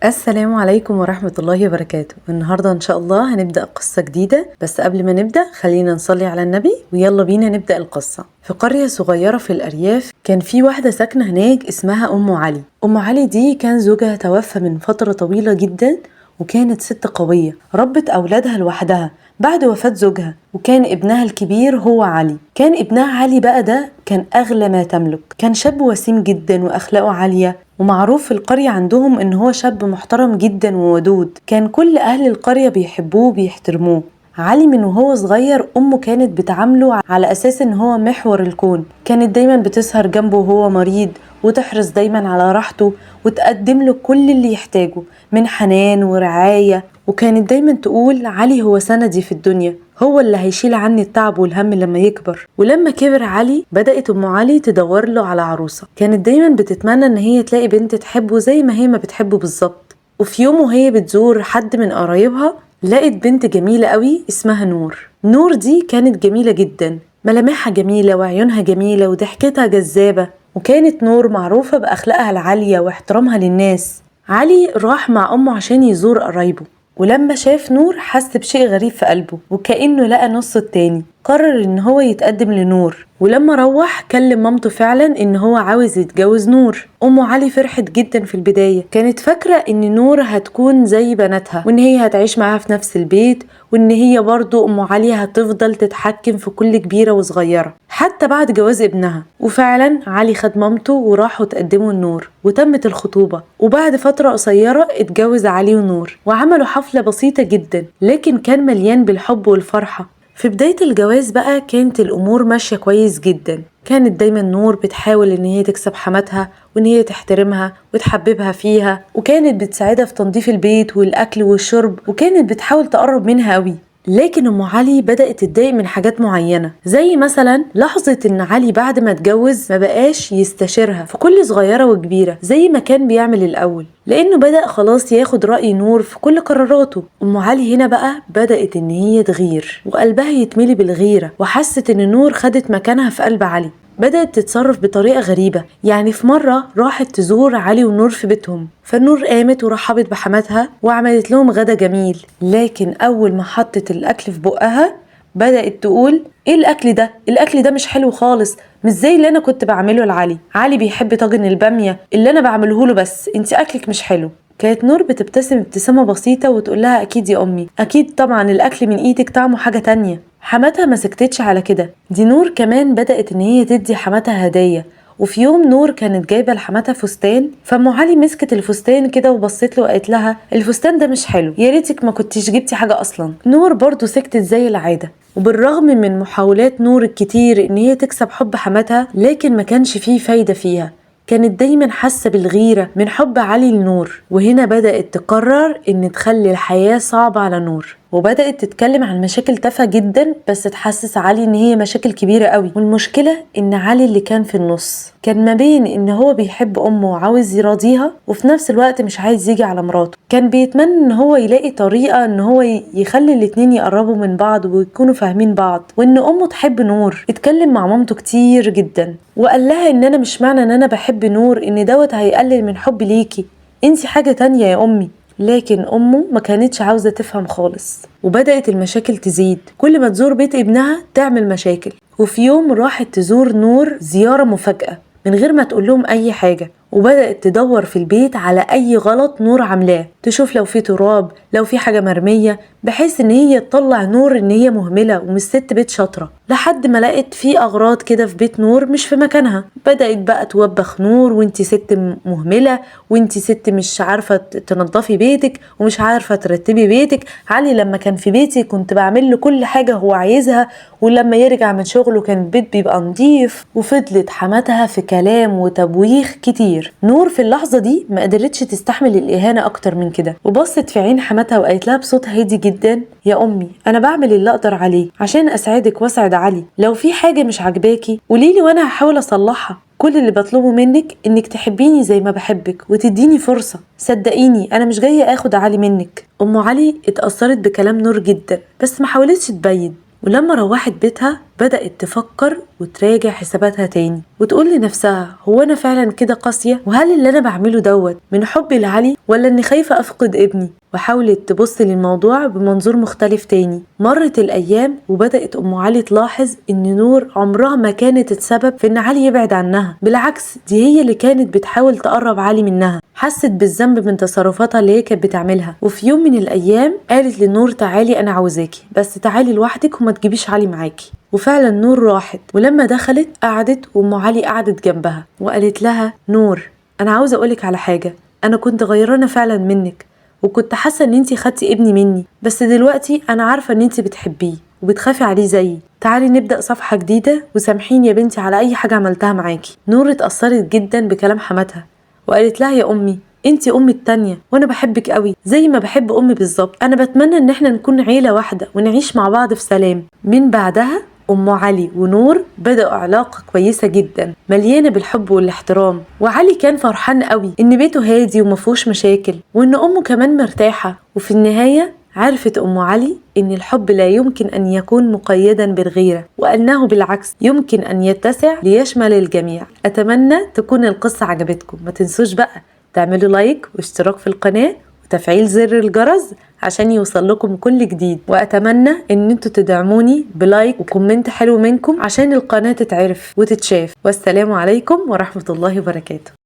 السلام عليكم ورحمة الله وبركاته. النهاردة إن شاء الله هنبدأ قصة جديدة، بس قبل ما نبدأ خلينا نصلي على النبي ويلا بينا نبدأ القصة. في قرية صغيرة في الأرياف كان في واحدة ساكنة هناك اسمها أم علي. أم علي دي كان زوجها توفى من فترة طويلة جدا، وكانت ست قوية ربت أولادها لوحدها بعد وفاة زوجها، وكان ابنها الكبير هو علي. كان ابنها علي بقى ده كان أغلى ما تملك، كان شاب وسيم جدا وأخلاقه عالية، ومعروف في القرية عندهم إن هو شاب محترم جدا وودود. كان كل أهل القرية بيحبوه وبيحترموه. علي من وهو صغير أمه كانت بتعامله على أساس إن هو محور الكون، كانت دايما بتسهر جنبه وهو مريض، وتحرص دايما على راحته، وتقدم له كل اللي يحتاجه من حنان ورعاية. وكانت دايما تقول علي هو سندي في الدنيا، هو اللي هيشيل عني التعب والهم لما يكبر. ولما كبر علي بدأت أم علي تدور له على عروسة، كانت دايما بتتمنى إن هي تلاقي بنت تحبه زي ما هي ما بتحبه بالظبط. وفي يوم وهي بتزور حد من قرايبها لقت بنت جميلة قوي اسمها نور. نور دي كانت جميلة جدا، ملامحها جميلة وعيونها جميلة وضحكتها جذابة، وكانت نور معروفة بأخلاقها العالية واحترامها للناس. علي راح مع أمه عشان يزور قرايبه، ولما شاف نور حس بشيء غريب في قلبه وكأنه لقى نص التاني. قرر إن هو يتقدم لنور، ولما روح كلم مامته فعلا إن هو عاوز يتجوز نور. أم علي فرحت جدا في البداية، كانت فاكرة إن نور هتكون زي بناتها، وإن هي هتعيش معاها في نفس البيت، وإن هي برضو أم علي هتفضل تتحكم في كل كبيرة وصغيرة حتى بعد جواز ابنها. وفعلا علي خد مامته وراحوا تقدموا النور وتمت الخطوبة. وبعد فترة قصيرة اتجوز علي ونور وعملوا حفلة بسيطة جدا، لكن كان مليان بالحب والفرحة. في بداية الجواز بقى كانت الأمور ماشية كويس جدا، كانت دايما نور بتحاول إن هي تكسب حماتها وإن هي تحترمها وتحببها فيها، وكانت بتساعدها في تنظيف البيت والأكل والشرب، وكانت بتحاول تقرب منها قوي. لكن أم علي بدأت تتضايق من حاجات معينة، زي مثلا لحظة إن علي بعد ما اتجوز ما بقاش يستشيرها في كل صغيرة وكبيرة زي ما كان بيعمل الأول، لأنه بدأ خلاص ياخد رأي نور في كل قراراته. أم علي هنا بقى بدأت إن هي تغير وقلبها يتملي بالغيرة، وحست إن نور خدت مكانها في قلب علي. بدأت تتصرف بطريقة غريبة، يعني في مرة راحت تزور علي ونور في بيتهم، فالنور قامت ورحبت بحماتها وعملت لهم غدا جميل، لكن أول ما حطت الأكل في بقها بدأت تقول إيه الأكل ده؟ الأكل ده مش حلو خالص، مش زي اللي أنا كنت بعمله لعلي، علي بيحب طاجن البامية اللي أنا بعمله له، بس انت أكلك مش حلو. كانت نور بتبتسم ابتسامة بسيطة وتقول لها أكيد يا أمي، أكيد طبعا الأكل من إيدك طعمه حاجة تانية. حماتها ما سكتتش على كده، دي نور كمان بدأت إن هي تدي حماتها هدايا. وفي يوم نور كانت جايبة لحماتها فستان، فأم علي مسكت الفستان كده وبصيت له وقالت لها الفستان ده مش حلو، يا ريتك ما كنتيش جبتي حاجة أصلا. نور برضو سكتت زي العادة، وبالرغم من محاولات نور الكتير إن هي تكسب حب حماتها لكن ما كانش فيه فايدة فيها. كانت دايما حاسة بالغيرة من حب علي لنور، وهنا بدأت تقرر إن تخلي الحياة صعبة على نور، وبدأت تتكلم عن مشاكل تافهة جدا بس تحسس علي إن هي مشاكل كبيرة قوي. والمشكلة إن علي اللي كان في النص كان ما بين إن هو بيحب أمه وعاوز يراضيها، وفي نفس الوقت مش عايز يجي على مراته. كان بيتمنى إن هو يلاقي طريقة إن هو يخلي الاتنين يقربوا من بعض ويكونوا فاهمين بعض، وإن أمه تحب نور. اتكلم مع مامته كتير جدا وقال لها إن أنا مش معنى إن أنا بحب نور إن دوت هيقلل من حبي ليكي، انتي حاجة تانية يا أمي. لكن أمه ما كانتش عاوزة تفهم خالص، وبدأت المشاكل تزيد. كل ما تزور بيت ابنها تعمل مشاكل. وفي يوم راحت تزور نور زيارة مفاجأة من غير ما تقول لهم أي حاجة، وبدأت تدور في البيت على أي غلط نور عاملاه، تشوف لو في تراب، لو في حاجة مرمية، بحيث إن هي تطلع نور إن هي مهملة ومش ست بيت شاطرة. لحد ما لقت في أغراض كده في بيت نور مش في مكانها، بدأت بقى توبخ نور، وانتي ست مهملة، وانتي ست مش عارفة تنظفي بيتك ومش عارفة ترتبي بيتك. علي لما كان في بيتي كنت بعمل له كل حاجة هو عايزها، ولما يرجع من شغله كان البيت بيبقى نظيف. وفضلت حماتها في كلام وتبويخ كتير. نور في اللحظة دي ما قدرتش تستحمل الإهانة أكتر من كده، وبصت في عين حماتها وقالت لها بصوت هادي جدا يا أمي أنا بعمل اللي أقدر عليه عشان أسعدك وأسعد علي، لو في حاجة مش عجباكي قوليلي وأنا هحاول أصلحها، كل اللي بطلبه منك إنك تحبيني زي ما بحبك وتديني فرصة، صدقيني أنا مش جاية آخد علي منك. أم علي اتأثرت بكلام نور جدا بس ما حاولتش تبين، ولما روحت بيتها بدأت تفكر وتراجع حساباتها تاني وتقول لنفسها هو أنا فعلا كده قاسية؟ وهل اللي أنا بعمله دوت من حبي لعلي ولا إني خايفة أفقد ابني؟ وحاولت تبص للموضوع بمنظور مختلف تاني. مرت الأيام وبدأت أم علي تلاحظ إن نور عمرها ما كانت السبب في إن علي يبعد عنها، بالعكس دي هي اللي كانت بتحاول تقرب علي منها. حست بالذنب من تصرفاتها اللي هي كانت بتعملها. وفي يوم من الأيام قالت لنور تعالي أنا عاوزاكي، بس تعالي لوحدك وما تجيبيش علي معاكي. وفعلا نور راحت، ولما دخلت قعدت وأم علي قعدت جنبها وقالت لها نور أنا عاوزة أقولك على حاجة، أنا كنت غيرانة فعلا منك وكنت حاسة إن انتي خدتي ابني مني، بس دلوقتي أنا عارفة إن انتي بتحبيه وبتخافي عليه زيي، تعالي نبدأ صفحة جديدة وسامحيني يا بنتي على أي حاجة عملتها معاكي. نور اتأثرت جدا بكلام حماتها وقالت لها يا أمي انتي أمي التانية وأنا بحبك قوي زي ما بحب أمي بالظبط، أنا بتمنى إن احنا نكون عيلة واحدة ونعيش مع بعض في سلام. من بعدها أم علي ونور بدأوا علاقة كويسة جدا مليانة بالحب والاحترام، وعلي كان فرحان قوي إن بيته هادي ومفهوش مشاكل وإن أمه كمان مرتاحة. وفي النهاية عرفت أم علي إن الحب لا يمكن أن يكون مقيدا بالغيرة، وأنه بالعكس يمكن أن يتسع ليشمل الجميع. أتمنى تكون القصة عجبتكم، ما تنسوش بقى تعملوا لايك واشتراك في القناة وتفعيل زر الجرس عشان يوصل لكم كل جديد، وأتمنى إن انتوا تدعموني ب like و comment حلو منكم عشان القناة تتعرف وتتشاف. والسلام عليكم ورحمة الله وبركاته.